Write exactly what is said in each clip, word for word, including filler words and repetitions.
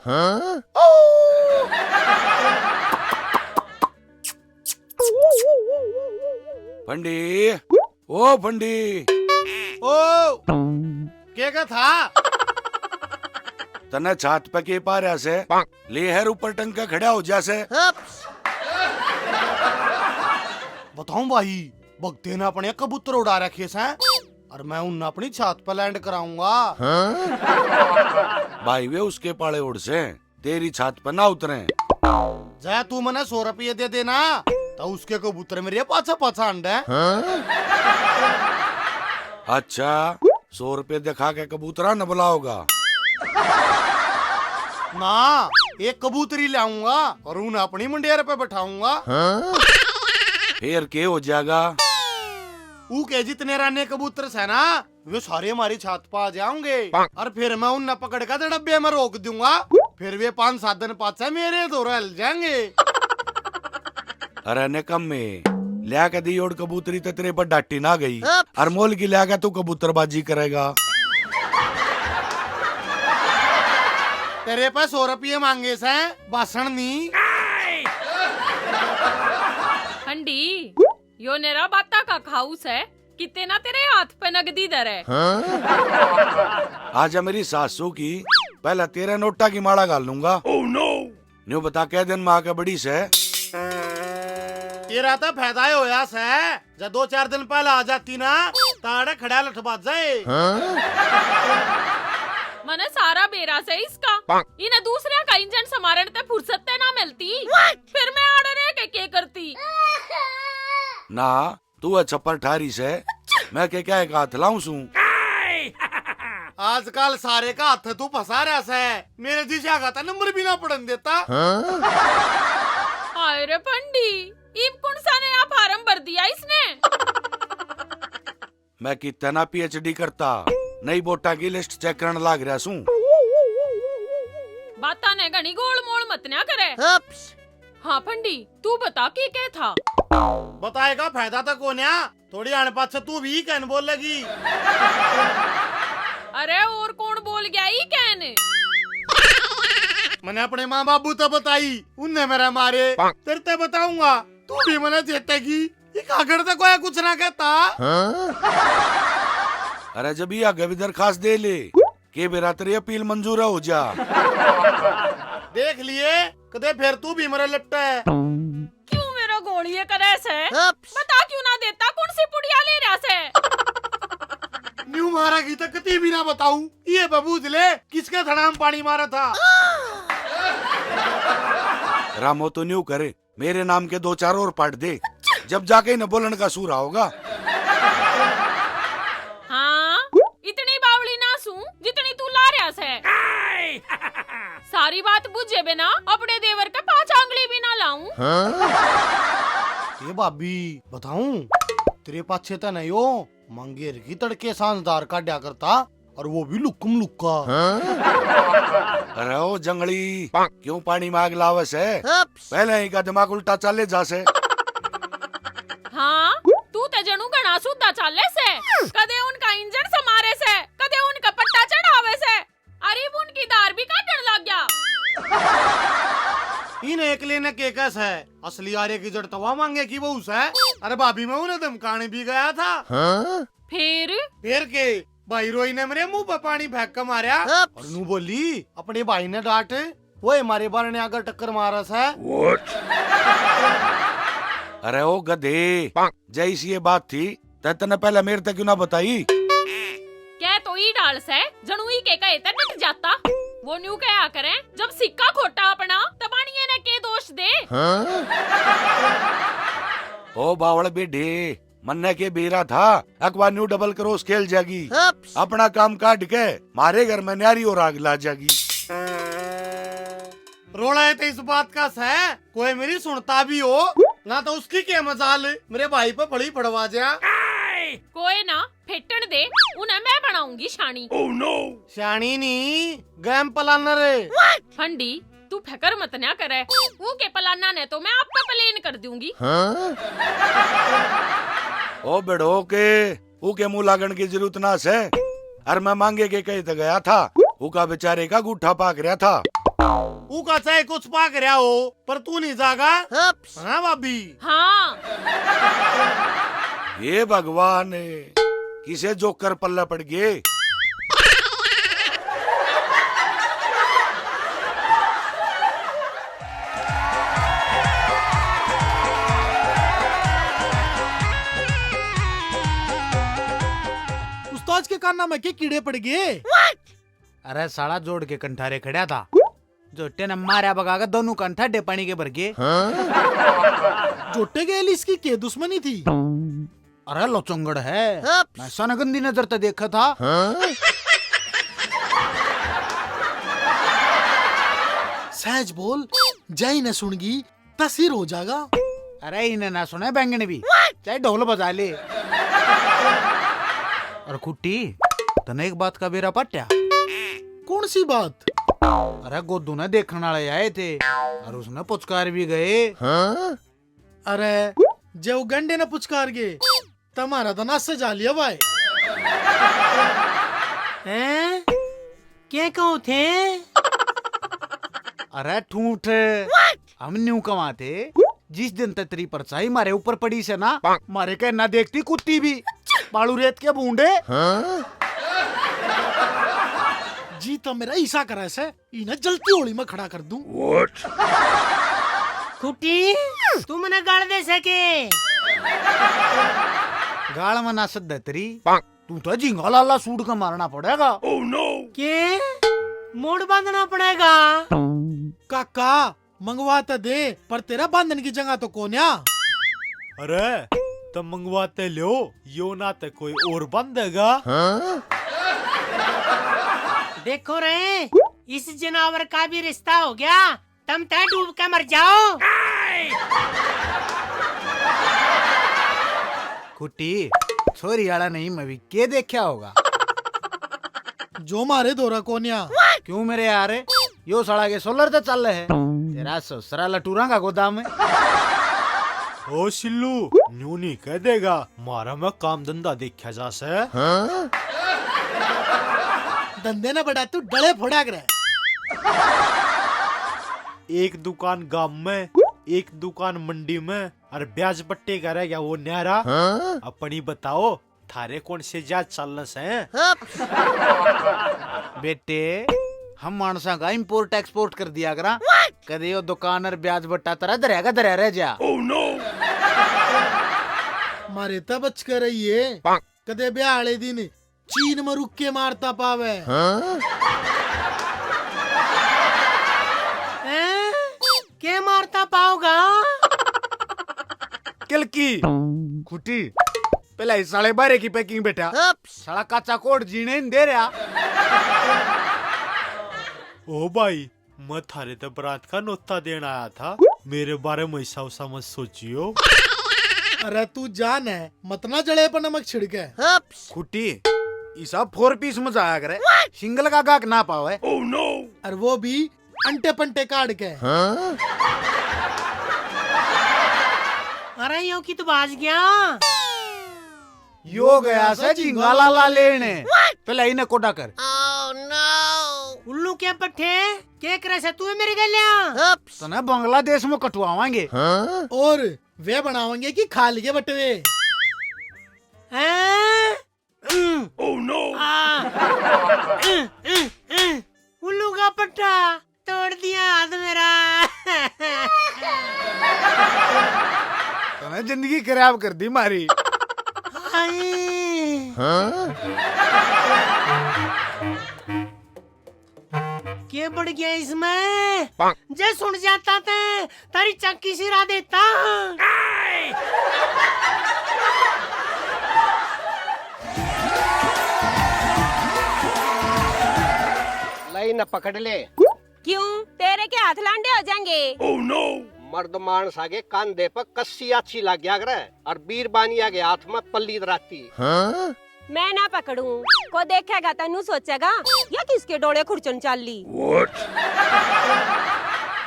फंडी, ओ फंडी। ओ, के का था? तने छात पे के पा रहा से? ले हर ऊपर टंग के खड़ा हो जा से। बताऊं भाई, भगते ने अपने कबूतर उड़ा रखे से, और मैं उन्हें अपनी छात पे लैंड कराऊंगा। भाई, वे उसके पाले उड़ से, तेरी छात पे ना उतरे। जै तू मने सौ रुपये दे देना, तो उसके कबूतर मेरे पाछा पाछा अंडे। अच्छा, सौ रुपये दिखा के कबूतरा न बुलाओगा? ना, एक कबूतरी लाऊंगा और उन्हें अपनी मुंडेर पे बैठाऊंगा। फिर के हो जाएगा? ऊ के जितने राने कबूतर से ना, वे सारे हमारी छात पा जाओगे। और फिर मैं उन्हें पकड़ के डब्बे में रोक दूंगा। फिर वे पांच सात दिन पाछे मेरे धोरे हल जाएंगे। अरे ने कम में, लिया के दी ओड़ कबूतरी तो तेरे पर डाटी ना गई। और मोल की लिया के तू कबूतरबाजी करेगा। तेरे पे सौ रुपये मांगे से, भाषण नहीं। फंडी, यो नेरा बाता का खाऊ से, किते ना तेरे हाथ पे नगदी धरे। आजा मेरी सासू की, पहले तेरे नोटा की माला घाल लूंगा। न्यू बता, कै दिन में आके बड़ी से? तेरा तो फायदा ही होया से, जब दो चार दिन पहले आ जाती ना, ताड़े खड़ा लठबाज जाए। मने सारा बेरा से इसका। इन्हें दूसरे का इंजन समारण ते फुर्सत ते ना मिलती, फिर मैं आड़े रह के के करती? ना, तू है छप्पर ठारी से, मैं के क्या एक हाथ लाऊं सूं? आजकल सारे का हाथ तू फंसा रहा से, मेरे जिसे आगा था नंबर भी ना पड़न देता। हाय रे फंडी, इब कौन सा नया फार्म भर दिया इसने? मैं कितना पीएचडी करता, नई वोटा की लिस्ट चेक करने लाग रहा सूं। बातां ने घणी गोल मोल मत ना करे। हाँ फंडी, तू बता के क्या था? बताएगा फायदा तो कोन्या, थोड़ी आने पाछे तू भी कहन बोलेगी। अरे और कौन बोल गया ई कहन? मैंने अपने माँ बाबू तो बताई, उनने मेरा मारे। तेरे ते बताऊंगा, तू भी मने चेतेगी। ये कागड़ तो कोई कुछ ना कहता। अरे जब ये आगे भी दरखास्त दे ले, के बेरा तेरी अपील मंजूर हो जा। देख लिए, कदे फिर तू भी मरे लट्टा है। क्यों मेरा गोलिए करे से? बता क्यों ना देता, कौन सी पुड़िया ले रहा से? न्यू मारा की तो कती भी ना बताऊं, ये बबूज ले किसके थड़ा में पानी मारा था। रामो तो न्यू करे, मेरे नाम के दो चार और पाट दे, जब जाके इन्हें बोलने का सूर आओगा। हाँ, इतनी बावली ना सूं जितनी तू ला रहा से। सारी बात बुझे बिना अपने देवर के पांच आंगली भी ना लाऊं। ये भाभी बताऊं, तेरे पाछे तो नहीं हो, मांगेर की तड़के सांझदार काड्या करता, और वो भी लुक्कम लुक्का। अरे ओ जंगली, क्यों पानी में आग लावे से? पहले ही का दिमाग उल्टा चाले जा से। हाँ, तू ते जणू घणा सूधा चाले से। कदे उनका इंजन समारे से, कदे उनका पट्टा चढ़ावे से। अरे इब उनकी धार भी काटण लग गया। इन एकले ने के कह से? असली आरे की जड़ तवा मांगे की बहू से। अरे भाभी, मैं उन्हें धमकाने भी गया था। फिर? फिर के? भाई रोई ने मेरे मुंह पे पानी फेंक के मारा और नू बोली, "अपने भाई ने डांट, वो हमारे बारने आगे टक्कर मारा से।" अरे ओ गधे, जैसी ये बात थी, तै तन्नै पहले मेरे तै क्यों ना बताई? कह तो ई डाल से, जणू ई के कहे तै डट जाता। वो न्यू कहा करे, "जब सिक्का खोटा अपना, तब आनिए ने के दोष दे?" ओ बावळ बेढे, मन्ने के बेरा था, अकवा न्यू डबल क्रॉस खेल जागी। अपना काम काट के मारे घर में न्यारी और आग ला जागी। रोला है तो इस बात का सै, कोई मेरी सुनता भी हो ना, तो उसकी के मजाल, मेरे भाई पे फड़ी फड़वा जा। कोई ना, फेटण दे, उन्हें मैं बनाऊंगी शानी। स्याणी नी, गेम प्लानर। फंडी, तू फिकर मत ना करे, ऊ के प्लाना ने तो मैं आप पे प्लेन कर दूंगी। ओ बेड़ो के, ऊ के मुंह लागण की जरूरत ना से। अर मैं मांगे के कहे तो गया था, उका बेचारे का गूठा पाक रहा था। उका चाहे कुछ पाक रहा हो, पर तू नहीं जागा। हाँ भाभी। हाँ। हे भगवान, किसे जोकर पल्ले पड़ गए। उस्ताद के काना में के कीड़े पड़ गए? अरे साला, जोड़ के कंठारे खड़ा था, जोटे ने मारा बगा के दोनों कान ठंडे पानी के भर गए। जोटे के इसकी के दुश्मनी थी? अरे लोचंगड़ है, मैं ऐसा न गंदी नजर तो देखा था। सहज बोल, जाई न सुनगी, तस्वीर हो जागा। अरे इन्हें ना सुने बैंगन भी, चाहे ढोल बजा ले। और कुट्टी, तने एक बात का बेरा पाट्या? कौन सी बात? अरे गोदू ने देखने वाले आए थे और उसने पुचकार भी गए। अरे, जे वो गंडे ने पुचकार गए, तुम्हारा तो नाश जा लिया भाई। हैं? के कहो थे? अरे ठूठ, हम न्यू कमा थे, जिस दिन तक तेरी परछाई मारे ऊपर पड़ी से ना, मारे के ना देखती कुत्ती भी। बालू रेत के बूंडे। जी तो मेरा ईसा करे से, इन्हें जलती होली में खड़ा कर दूं। खुटी, तू मने गाल दे सके? गाल में ना सद तेरी। तू तो झिंगा लाला सूट का मारना पड़ेगा। के? मोड़ बांधना पड़ेगा? काका, मंगवा तो दे, पर तेरा बांधन की जगह तो कोन्या। अरे, तो मंगवाते लियो, यो ना तो कोई और बांधेगा। देखो रे, इस जनावर का भी रिश्ता हो गया, तम तय डूब के मर जाओ। कुटी, छोरी आला नहीं, मैं भी के देखा होगा। जो मारे धोरा कोन्या। क्यों मेरे यार, यो साला के सोलर तो चल है। तेरा ससुरा लटूरा का गोदाम है। ओ सिल्लू, न्यू नहीं कह देगा, मारा मैं काम धंधा देखा जा से। धंधे ना बड़ा, तू डले फोड़ा करे। एक दुकान गांव में, एक दुकान मंडी में, और ब्याज पट्टे का रह गया वो न्यारा। अपनी बताओ, थारे कौन से जहाज चालने से हैं? बेटे, हम मानसा का इम्पोर्ट एक्सपोर्ट कर दिया करा। कदे यो दुकान और ब्याज बट्टा तेरा धरया का धरया रह जा। मारे तो बच कर रही है, कदे ब्याह वाले दिन चीन में रुक के मारता पावे। हैं? के मारता पाओगा? किलकी। खुटी। पहले इस साले बारे की पैकिंग बेटा। साला काचा कोड जीने नहीं दे रहा। ओ भाई, मैं थारे ते बरात का नोता देन आया था। मेरे बारे में ऐसा उसा मत सोचियो। अरे तू जान है, मत ना जले पर नमक छिड़के। खुटी, इसा फोर पीस में जाया करे, सिंगल का गाहक ना पावे। और वो भी अंटे पंटे काट के। अरे यो की तो बाज गया। यो गया से झिंगा लाला लेने। पहले इन्हें कोडा कर। उल्लू के पट्ठे, के करे से तू मेरे गल्या? तने बांग्लादेश में कटवावांगे। और वे बनावांगे कि खाल के बटवे। हैं? आ। उल्लू का पट्ठा। तोड़ दिया हाथ मेरा। तने जिंदगी खराब कर दी मारी। हाय। के बढ़ गया इसमें? जे सुन जाता ते तारी चक्की सिरा देता। लाई ना पकड़ ले। क्यों, तेरे के हाथ लांडे हो जाएंगे? मर्द मानस आगे कांधे पर कस्सी आछी लाग्या करे, और बीरबानिया के हाथ में पल्ली दराती। मैं ना पकड़ूं, को देखेगा तन्नू सोचेगा, या किसके डोले खुरचन चाली।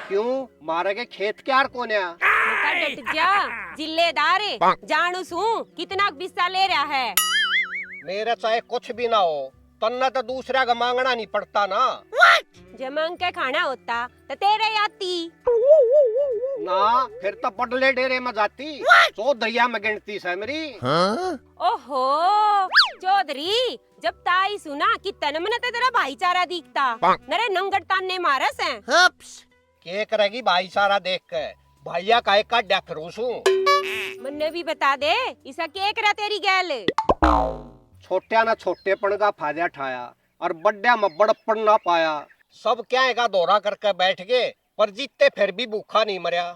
क्यों, मारे के खेत क्यार कोन्या? तू तो डट जा, जिल्लेदार, जानू सूं कितना बिस्सा ले रहा है। मेरा चाहे कुछ भी ना हो, तन्ने तो दूसरा का मांगना नहीं पड़ता ना। जे मांग के खाना होता तो तेरे आती। ना, फिर तो बडले डेरे में जाती, चौधरिया में गिनती से मेरी। ओहो, चौधरी, जब ताई सुना कि तन मन ते तेरा भाईचारा दिखता, नरे नंगट ताने मारे से। के करेगी भाईचारा देख के? भाइया का एक काड्या फिरूं सूं। मन्ने भी बता दे, इसा के करा तेरी गैल? छोट्या ना छोटेपण का फायदा ठाया और बड्या में बड़पण ना पाया। सब क्या का दौरा करके बैठ गए, पर जीते फिर भी भूखा नहीं मरया।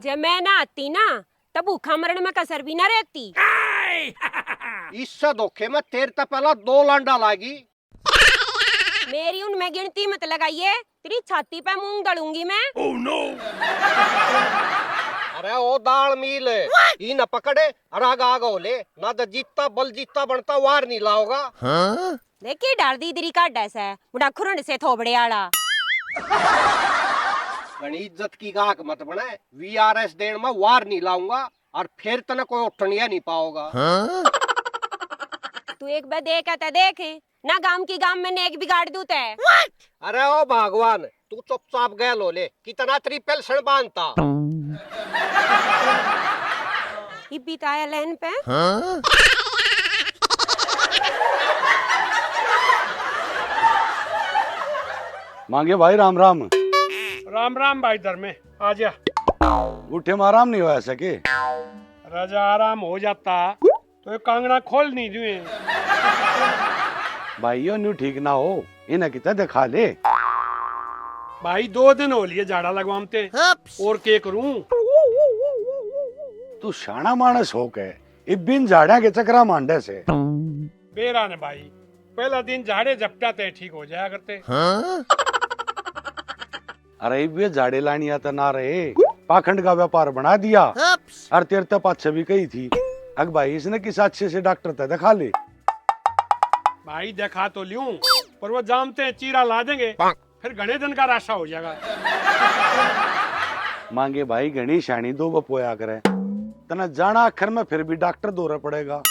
जे मैं ना आती ना, तब भूखा मरण में कसर भी ना रहती। इससे धोखे में तेरे ते पहला दो लांडा लागी। मेरी उनमें गिनती मत लगाइए, तेरी छाती पे मूंग दलूंगी मैं। अरे ओ दाल मील, ई न पकड़े, और आग आग हो ले, ना तो जीता बल जीता बनता वार नहीं लाओगा। देखी डाल दी तेरी काढै से, मुंडा खुरंड से थोबड़े आला। घणी इज्जत की गाहक मत बने, वीआरएस देण में वार नहीं लाऊंगा और फिर तने कोई उठनिया नहीं पाओगा। तू एक बार देख के तो देख, ना गांव की गांव में नेक बिगाड़ दूं तै। अरे ओ भगवान, तू चुपचाप गैल हो ले, कितना तेरी पेंशन बांधता। इब्बी तो आया लाइन पे। मांगे भाई राम राम। राम राम भाई धर्मे, आ जा। उठे में आराम नहीं होया सके? राजा आराम हो जाता तो ये कांगड़ा खोल नहीं दुए। भाई यो न्यू ठीक ना हो, इन्हें कितना दिखा ले। भाई दो दिन हो लिए झाड़ा लगवाते, और के करूं? तू शाना मानस हो के इबिन झाड़ा के चक्रा मांडे से। बेरा ने भाई, पहला दिन झाड़े झपटा ते ठीक हो जाया करते। अरे इब वे झाड़े लानिया तो ना रहे, पाखंड का व्यापार बना दिया। और तेरे ते पाछे भी कही थी, अग भाई इसने किस अच्छे से डॉक्टर ते दिखा ले। भाई दिखा तो लूं, पर वो जानते हैं चीरा ला देंगे, फिर घणे दिन का राशा हो जाएगा। मांगे भाई घणी शानी दो बपोया करे, तना जाना आखिर में फिर भी डॉक्टर दौरे पड़ेगा।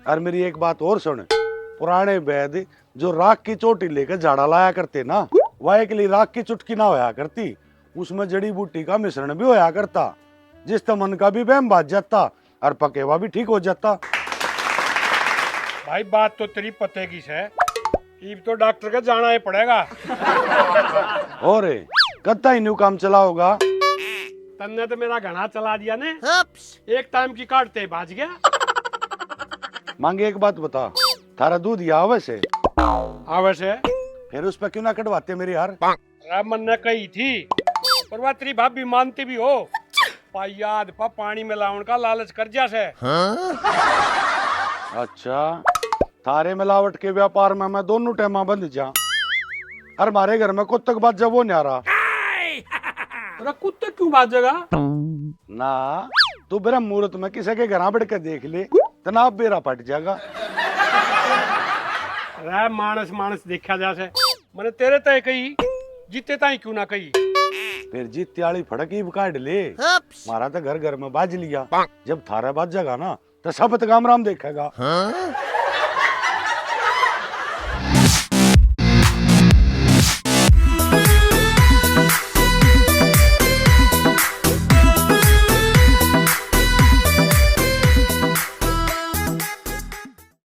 और मेरी एक बात और सुन, पुराने वैद जो राख की चोटी लेकर झाड़ा लाया करते ना, वह एकली राख की चुटकी ना होया करती, उसमें जड़ी बूटी का मिश्रण भी होया करता, जिससे मन का भी बहम बाज जाता और पकेवा भी ठीक हो जाता। भाई बात तो तेरी पते की से, इब तो डॉक्टर के जाना ही पड़ेगा। और कत्ता ही न्यू काम चलाओगा? तन्ने तो मेरा घना चला दिया ने। एक टाइम की काटते ही भाज गया। मांगे एक बात बता, थारा दूध या आवे से? आवे से। फिर उस पे क्यों ना कटवाते मेरी हार? अरे मन्ने कही थी, पर वह तेरी भाभी मानती भी हो। पा याद पा पानी मिलावन का लालच कर जा से। अच्छा, थारे मिलावट के व्यापार में मैं दोनों टाइमा बंद जा। अरे मारे घर में कुत्ते के बाजा वो न्यारा। अरे कुत्ते क्यों बाजेगा? ना, तू ब्रह्म मुहूर्त में किसी के घर बढ़ के देख ले, तना बेरा पट जाएगा। अरे मानस मानस देखा जा से, मैंने तेरे तय कही, जीते ताई क्यों ना कही। फिर जीते आली फड़क ही काट ले। मारा तो घर घर में बाज लिया, जब थारा बाजेगा ना तो सब तो गाम राम देखेगा।